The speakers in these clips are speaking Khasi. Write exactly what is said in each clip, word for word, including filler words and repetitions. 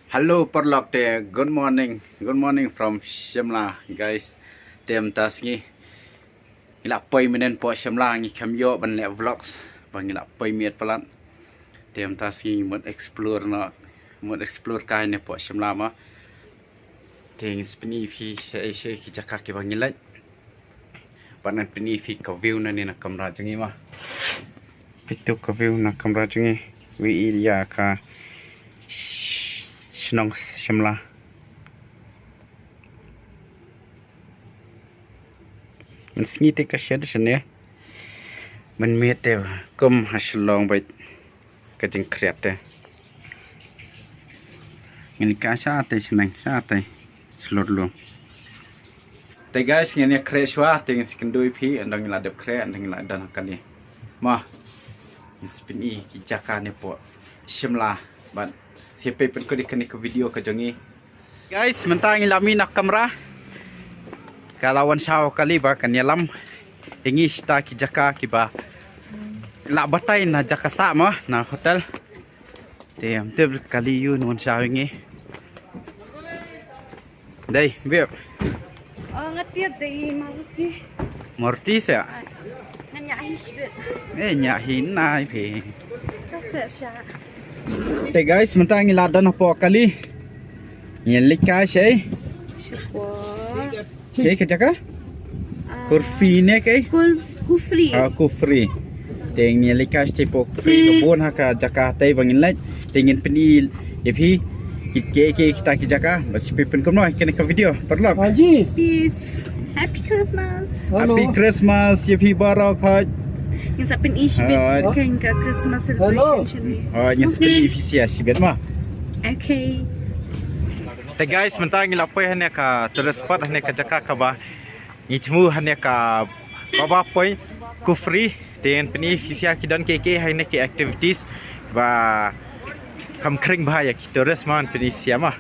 Hello paralok te, good morning, good morning from Shimla guys. Te mynta sngi ngi la poi mynnin hapoh Shimla, ngi khlem ïoh ban leh vlogs ba ngi la poi miet palat. Te mynta sngi ngi mut explore noh, mut explore kai ne hapoh Shimla mo. Te ngin sa pyni ïa phi shaei shaei ki jaka kiba ngi leit. Bad ngan pyni ïa phi ka view nangne na kamra jong ngi mo. Peit to ka view na kamra jong ngi. Wi ïa ka sh- shnong Shimla. Mynsngi te ka shet shane. Mynmiet te kum ha Shillong bad ka jingkhriat te. Ngin ka sha te shnong sha te slot lum. Te guys, ngin ïa khreh shuwa te ngin sa kynduh ïa phi ynda ngi la dep khreh, ynda ngi la don ha kane. Mo. Ngin sa pyni ki jaka ne hapoh Shimla. Bad sa peit pynkut ïa kane ka video ka jong ngi. Guys, mynta ngi la mih na kamra. Ka la wan shaw kali ba kan ïalam ïa ngi shata ki jaka kiba la batai na jaka sah mo, na hotel. Te ym tip kali ïu wan shaw ïa ngi. Dei, beb. Oh, nga tip dei Maruti. Maruti seh? Ngan ïa hi shibit. Eh, ïa hi nai phi. Ka seh sha. Te guys, mynta ngi la don hapoh kali. Ngi leit kai shaei? Shapoh. Kaei ka jaka? Kurfi ne kaei? Kul- Kufri. Ah, Kufri. Te ngi leit kai shaei hapoh Kufri, ka bun ha ka jaka te ba ngin leit. Te ngin pyni ïa phi ki, ki, ki, kita ki jaka. Bad sa peit pynkumno ïa kane ka video. Paralok. Haji. Peace. Happy Christmas. Hello. Happy Christmas ïa phi baroh khot. Ngin sa pyni shibit. Alright. Kan ka Christmas celebration shane. Alright, ngin sa pyni ïa phi sha shibit mo. Okay. Te guys, mynta ngi la poi hangne ka tourist spot, hangne ka jaka kaba ngi thmu hangne ka Baba Point Kufri. Te ngin pyni ïa phi sha ki don kiei kiei hangne ki activities ba kham khring bha ïa ki tourist mo, ngin pyni ïa phi sha mo.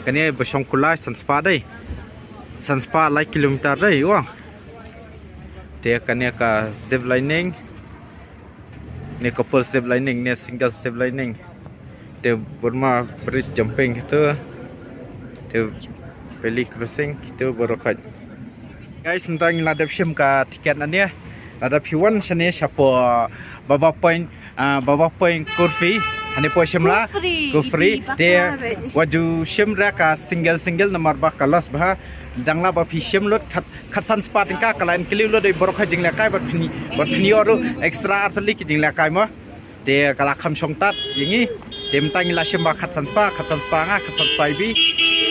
Kane ba shong kulai san spah dei. San spah lai kilometer dei, wang. Te kane ka zip lining. Ne couple zip lining, ne single zip lining. Te Burma bridge jumping kito. Te valley crossing kito baroh khot. Guys, mynta ngi la dep shim ka tiket nangne. La dep phi wan shane shapoh Baba Point, ah, Baba Point Kufri. Hangne hapoh Shimla. Kufri. Kufri. Te wat ju shim re ka single single namar ba ka loss bha. Dang lah ba phi shim lut khat khatsan spah tyngka ka la kyntiew lut ïa baroh ka jinglehkai bad phin, bad phin ïoh ruh extra ar tylli ki jinglehkai mo. Te ka la kham shong tad ïa ngi. Te mynta ngi la shim ba khatsan spah, khatsan spah nga, khatsan spah ibi.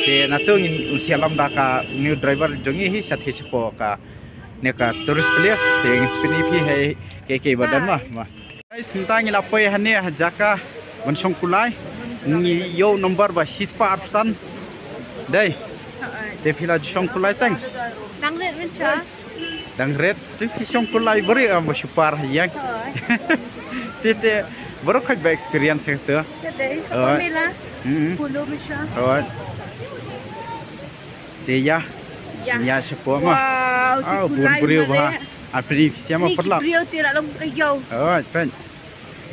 Te nato ngin un sa ïalam da ka new driver jong ngi hi sha te shapoh kane ka tourist place. Te ngin sa pyni ïa phi hi kiei kiei ba don mo. Guys, mynta ngi la poi hangne ha jaka ban shong kulai. Ngi ïoh number ba shispah arphew san. Dei. Te phi la ju shong kulai tang. Dang rit mynta. Dang rit. Te phi shong kulai bari am ba super yang. Te te baroh khot ba experience tu. Te dei. Pamela. Hmm. Polo mynta. Te ïa. Ïa. Ïa shapoh mo. Wow, te kulai bun briew bha. Ar pynï phi sha mo paralok. Briew te la long ka ïew. Oh, pyn.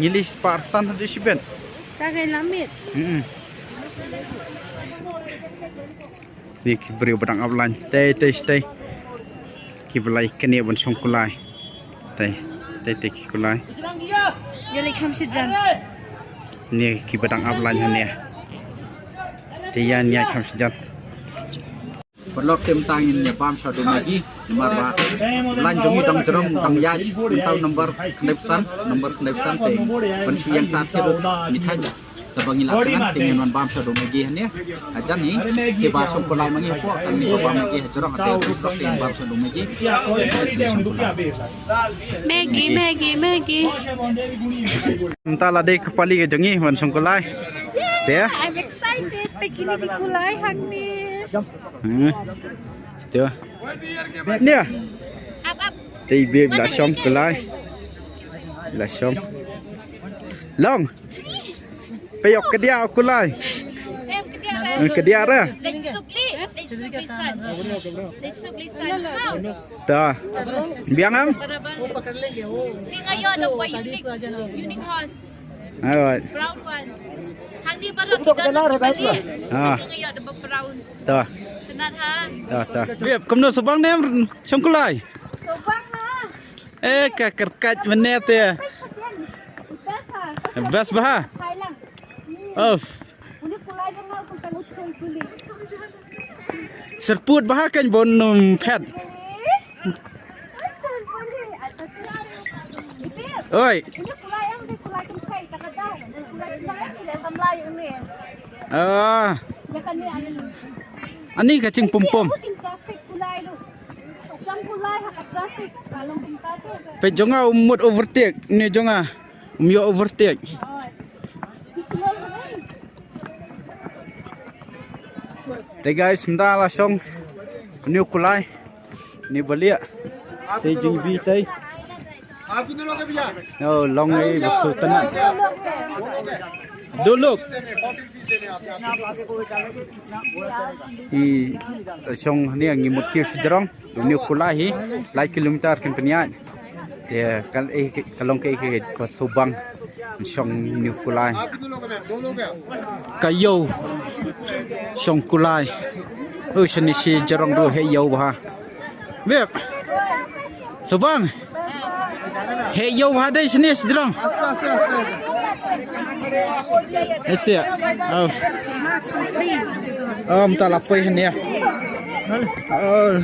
Ngi leit spah arphew san haduh shibit. Ta ngai lamit. Hmm. Ni ki briew ba dang ap line. Tei tei tei. Ki ba la ïa kane ban shong kulai. Tei tei tei ki kulai. Ïa leit kham shi jan. Ni ki ba dang ap line hangne. Te ïa nia kham shi jan. Paralok, te mynta ngin ïa bam sha Doh Maggi namar ba line jong ngi dang jrong dang ïaid, mynta u number khyndaiphew san, number khyndaiphew san te ban shu ïeng sah thied ruh ngi thait. Sa ba ngi la kyngan te ngin wan bam sha Doh Maggi hangne. Hajan hi te ba shong kulai ma ngi hapoh, kan ngi ba bam Maggi ha jrong, te te ngin bam sha Doh Maggi. Maggi, Maggi, Maggi. Mynta la dei ka pali ka jong ngi ban shong kulai. Te? I'm excited. Te kine ki kulai hangne. Hmm. Te. Nia. Ap, ap. Te i beb la shong kulai. La shong. Long. Peit ïa ka diah kulai. Em, ka diah re. Ka diah re. Leit suk leit, leit suk leit san. Leit suk leit san. Ta. Biang em? Barabar. Te nga ïoh da poi unique, unique horse. Alright. Brown one. Ha Ah. Ta. Ta, ta. Beb, kumno, subang ne em shong kulai? Eh, ka kerkat mynne te. Best bha. Of. Serput bha kan bon num phet. Oi. Ah. Ani ka jingpum pum. Pe jong nga um mut overtake, ne jong nga um ïoh overtake. Te guys, mynta la shong une u kulai, une u balieh. Te jingbi te. No, long ei ba su tana. Duluk. I shong hangne ngi mut kiew shajrong. Une u kulai hi lai kilometer kin pynïaid. Te ka, eh, ka long kaei, ka, ka subang shong une u kulai. Ka ïew shong kulai. Oh, shane shajrong ruh heh ïew bha. Beb. Subang. Heh ïew bha dei shane shajrong. Ese. Oh. Oh, mynta la poi hangne. Oh.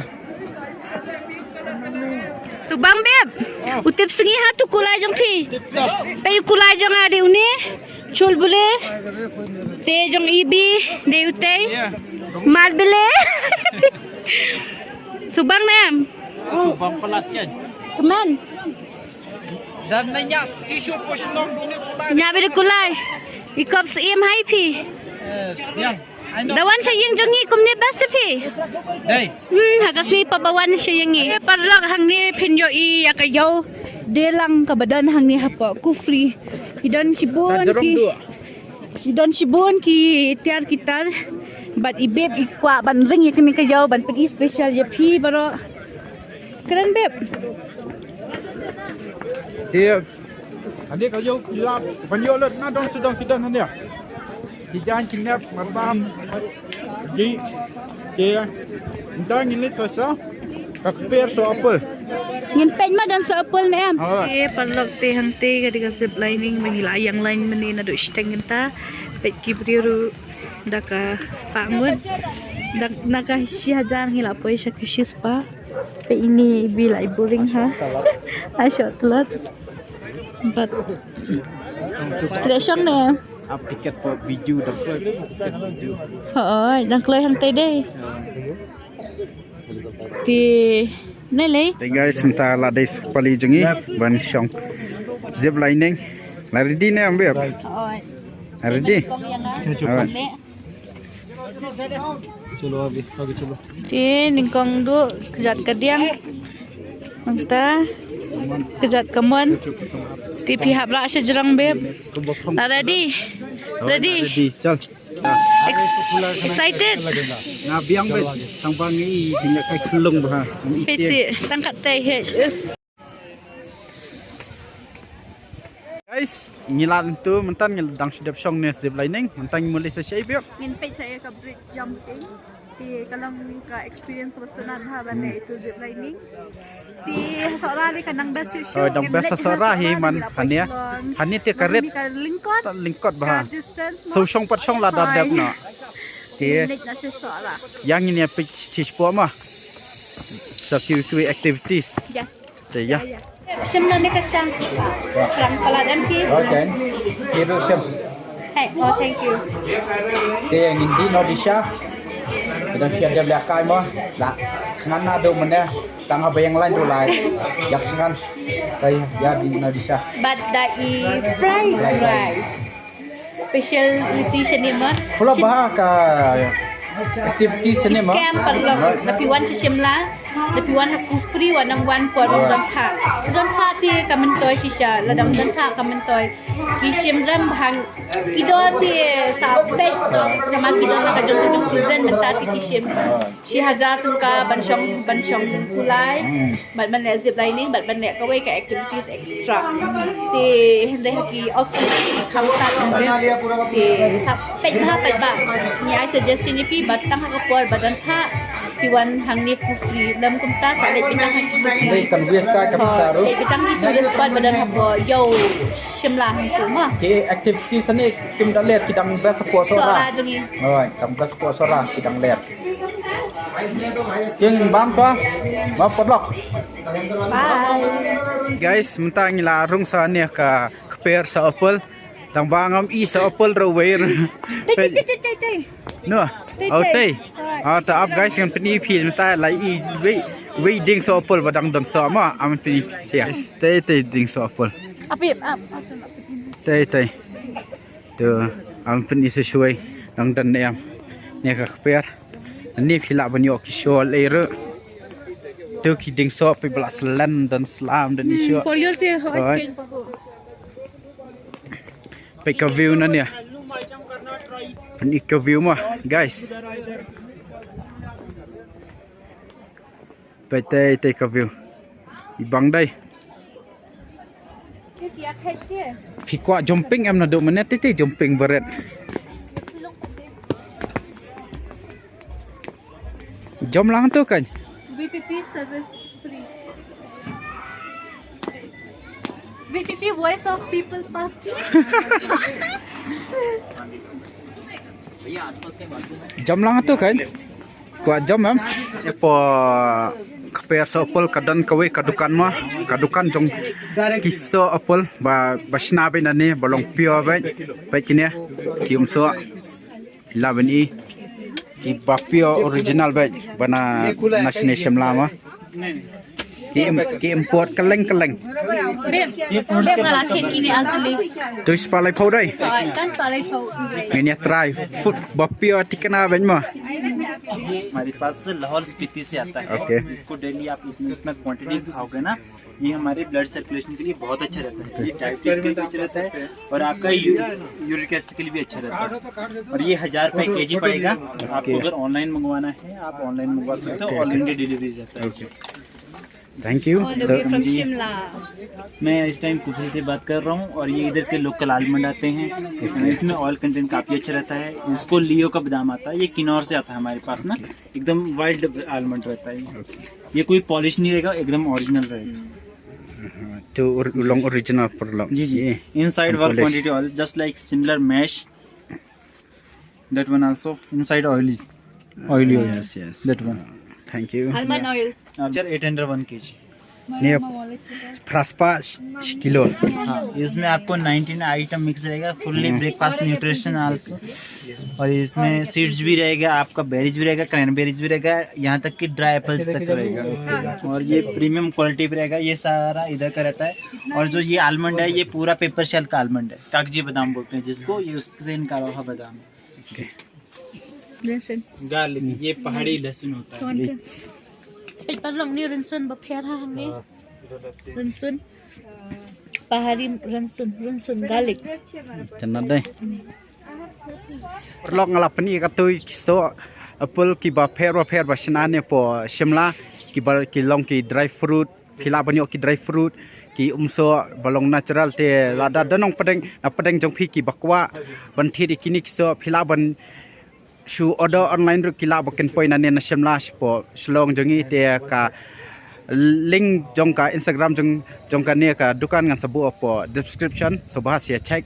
Subang beb. U tip sngi ha tu kulai jong phi. Peit u kulai jong nga dei une. Chul bule. Te jong ibi dei utei. Mal bele. Subang ne em. Subang palat kan. Kmen. Dan na nya tissue po shlong dune kulai. Nya bede kulai. Ikop seim hai phi. Eh, ya. Da wan sha ïing jong ngi kumne best phi. Dei. Hmm, ha ka sngi papa wan sha ïing ngi. Paralok hangne phin ïohi ïa ka ïew. Dei lang kaba don hangne hapoh kufri. I don shibun ki. I don shibun ki tiar ki tar. Bad i beb i kwah ban ring ïa kane ka ïew ban pyni special ïa phi baroh. Kren beb. Te Hangne ka ïew ki lap ban ïoh lut na dong sdang ki don hangne. Ki jaiñ ki nep marbam. Ki ki nda ngin leit sa sa. Ka kper so apple. Ngin peit ma don so apple ne em. Te paralok te hangte ka dei ka zip lining ba ngi la ïeng line mynne naduh shiteng kynta. Peit ki briew ruh da ka spah ngut. Da na ka shi hajar ngi la poi sha ka shi spah. Peit ine i bi la i boring ha. Ai shot tlot. But tre shong ne. Ap tiket po biju dang kloi. Tiket biju. Hooid, dang kloi hangtei dei. Te ne lei. Te guys, mynta la dei sa pali jong ngi ban shong zip lining. La ready ne em beb? Hooid. La ready? Hooid. Chalo, aage, aage chalo. Te nyngkong duh kjat kadiang. Nangta kjat kamon. Te phi hap rah sha jrong beb. La ready? Ready? Ready, chal. Ex- excited? Nga biang bha, tang ba ngi i jingïakai khyllung bha. Phi sih, tang kat tai he. Guys, ngi la tu mynta ngi dang shu dep shong ne zip lining, mynta ngi mut leit sa shaei biang. Ngin peit sa ïa ka bridge jumping. Te ka long ka experience kaba sngewtynnat bha ban leit itu zip lining. Te ha Sohra le ka dang best shuh shuh. Oh, dang best ha Sohra hi man hangne. Hangne te ka rit. Ka lyngkot. Lyngkot bha. Ka distance. So shong pat shong la da dep noh. Te. Ngin leit na sha Sohra. Ïa ngin ïa peit shaei shapoh ma. Sa kiwei kiwei activities. Ïa. Te ïa. Shim na ne ka shang. Ram pala dem ki. Okay. Kiru shim. Hey, oh, thank you. Te ngin dih noh disa. Ka dang shu dep lehkai mo. La. Ngan naduh mynne. Tang haba ïeng line ruh lai. Ïa ngan. Te ïa dih noh disa. Bad da i fried rice. Speciality shane ma. Pula bha ka activity shane ma. Scam paralok. Da phi wan sha Shimla, da phi wan ha Kufri, wat nang wan por ym don thah. Don thah te ka myntoi shisha, lada ym don thah ka myntoi. Ki shim rem bha. Ki dor te sa peit Namar ki don ha ka jong ka jong season mynta te ki shim shi hajar tyngka ban shong, ban shong kulai, bad ban leh zip lining, bad ban leh kawei ka activities extra. Te hynrei ha ki off season ki kham kat te sa peit bha, peit bha. Ngi ai suggestion ïa phi ba tang ha ka por ba don thah phi wan hangne phi free, lem kumta sa leit beit tang ha ki free. Kan bias ka ka pisa ruh. Leit beit tang ki tourist spot ba don hapoh ïew Shimla hangtu ma. Ki activities ne kim da leh ki dang best hapoh Sohra. Sohra jong ngi. Oi, dang best hapoh Sohra ki dang leh. King bam pa. Ma paralok. Bye. Guys, mynta ngi la rung sa ne ka kper sa apple. Tang ba ngam i sa apple ruh wei. Tei, tei, tei, tei, tei. No. Tei, oh, tei. Tei. Ah, ta ap guys, ngan pyni phi mynta la i wei, wei ding sa apple ba dang don sa ma, am pyni phi sia. Guys, tei, tei ding sa apple. Ap, ap, ap, ap. Tei, tei. Tu, am pyni sa shuwei dang don ne am. Ne ka kper. Ni phi lah ban ïoh ki shol ei ruh. Tu ki ding sa phi ba la slen don slam don i shuwa. Polio se hoi. Hoi. Peit ka view na ne. Peit ka view ma, guys. Peit tei tei ka view. I bang dei. Phi kwah jumping em naduh mynne tei tei jumping beret. Jom lang tu kan. V P P service free. V P P Voice of People Party. Jom lang tu kan. Kwah jom em. Hapoh kper sa apple ka don kawei ka dukan ma. Ka dukan jong ki sa apple ba, ba shna beit na ne ba long pure beit. Beit kine ki um sa. Lah ban i ki ba pure original beit ba na national Shimla ma. Ki im-, ki import kylleng kylleng. Bim, bim nga la thied kine altali. Tu spalai pau dei. Kan spalai pau. Ngin ïa try food ba pure tikna beit ma. ये हमारे पास लाहौल स्पीति से आता है। ओके। इसको डेली आप इतना, इतना क्वांटिटी खाओगे ना, ये हमारे ब्लड सर्कुलेशन के लिए बहुत अच्छा रहता है। ये डायबिटीज के लिए भी अच्छा रहता है और आपका यू-, यूरिक एसिड के लिए भी अच्छा रहता है। और ये हजार रुपए केजी पड़ेगा। आपको अगर ऑनलाइन मंगवाना है, आप ऑनलाइन मंगवा सकते हो, ऑल इंडिया डिलीवरी रहता है। Thank you. All the way from Shimla. मैं इस टाइम कुफरी से बात कर रहा हूँ और ये इधर के लोकल आलमंड आते हैं। इसमें ऑयल कंटेंट काफ़ी अच्छा रहता है। इसको लियो का बादाम आता है, ये किन्नौर से आता है हमारे पास ना, एकदम वाइल्ड आलमंड रहता है ये। ये कोई पॉलिश नहीं रहेगा, एकदम ओरिजिनल रहेगा। तो ओर-, long original product। जी, जी। Inside work quantity oil, just like similar mash, that one also inside oily, oily oil। Yes, yes। That one। Thank you। Almond oil। Sir, eight hundred one K G। Ni praspa kilo। हाँ, इसमें आपको नाइनटीन आइटम मिक्स रहेगा, फुल्ली ब्रेकफास्ट न्यूट्रिशन आल्सो। और इसमें सीड्स भी रहेगा, आपका बेरीज भी रहेगा, क्रैनबेरीज भी रहेगा, यहाँ तक कि ड्राई एप्पल्स तक रहेगा। और ये प्रीमियम क्वालिटी भी रहेगा, ये सारा इधर का रहता है। और जो ये आलमंड है, ये पूरा पेपर शेल का आलमंड है, कागजी बादाम बोलते हैं जिसको, ये उससे निकाला हुआ बादाम है। Listen। गार्लिक, ये पहाड़ी लहसुन होता है। Peit paralok, ni rynsun ba pher ha hangne। Rynsun। Pahari rynsun, rynsun garlic. Tena dei. Paralok, nga la pyni katto ki so apple ki ba pher ba pher ba shna ne hapoh Shimla, ki ba ki long ki dry fruit, phi lah ban ïoh ki dry fruit, ki um so ba long natural te lada don nongpdeng, na pdeng jong phi ki ba kwah ban thied ïa kine ki so, phi lah ban shu order online ruh, ki lah ba kin poi na ne na Shimla shapoh Shillong jong ngi te ka link jong ka Instagram jong, jong kane ka dukan ngan sa buh hapoh description, so ba sa ïa check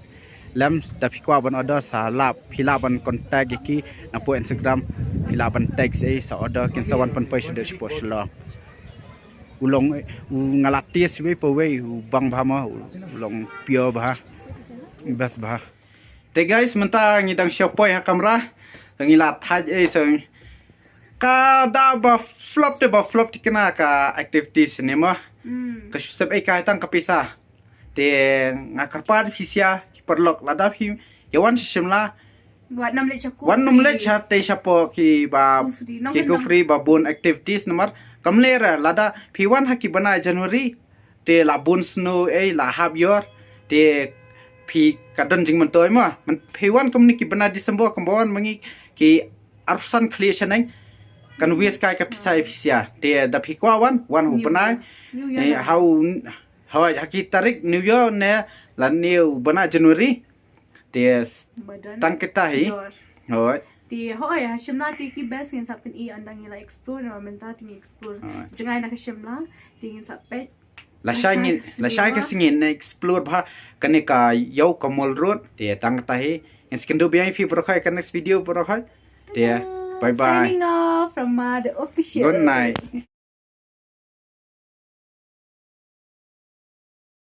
lem, da phi kwah ban order sa lah, phi lah ban contact ïa ki napoh Instagram, phi lah ban text ïa ki sa order, kin sa wan pynpoi shaduh shapoh Shillong. U long, u nga la taste wei pa wei, u bang bha ma, u long pure bha. Best bha. Te guys, mynta ngi dang shu poi ha kamra. Ngi la thait ei seng. Ka da ba flop te ba flop tikna ka activities ne ma. Ka shu sep ei ka tang ka pisa. Te nga kyrpad phi sia ki paralok lada phi ïa wan sha Shimla. Wat nym leit sha, wat nym leit sha te shapoh ki ba kufri, ki kufri ba bun activities namar kam leh ra lada phi wan ha ki bnai January. Te la bun snow ei, la hap ïor. Te Phi ka don jingmyntoi mo, man phi wan kumne ki bnai December kumba wan ma ngi ki arphew san khlieh shaneng. Kan wies kai ka pisa pisa. Te da phi kwah wan, wan u bnai. Hau, hau ha ki tarik New Year ne la new bnai January. Te tang kita hi. Hoi. Te hoi ha Shimla te ki best ngin sa pyn-i ynda ngi la explore, na mynta te ngi explore jngai na ka Shimla te ngin sa peit. Lashai ngin, lashai ka sngi ngin explore bha kane ka Ïew ka Mall Road. Te tang kita hi. Ngin sa kynduh biang ïa phi baroh khoit ka next video baroh khoit. Te bye bye. Signing off from Mad Official. Good night.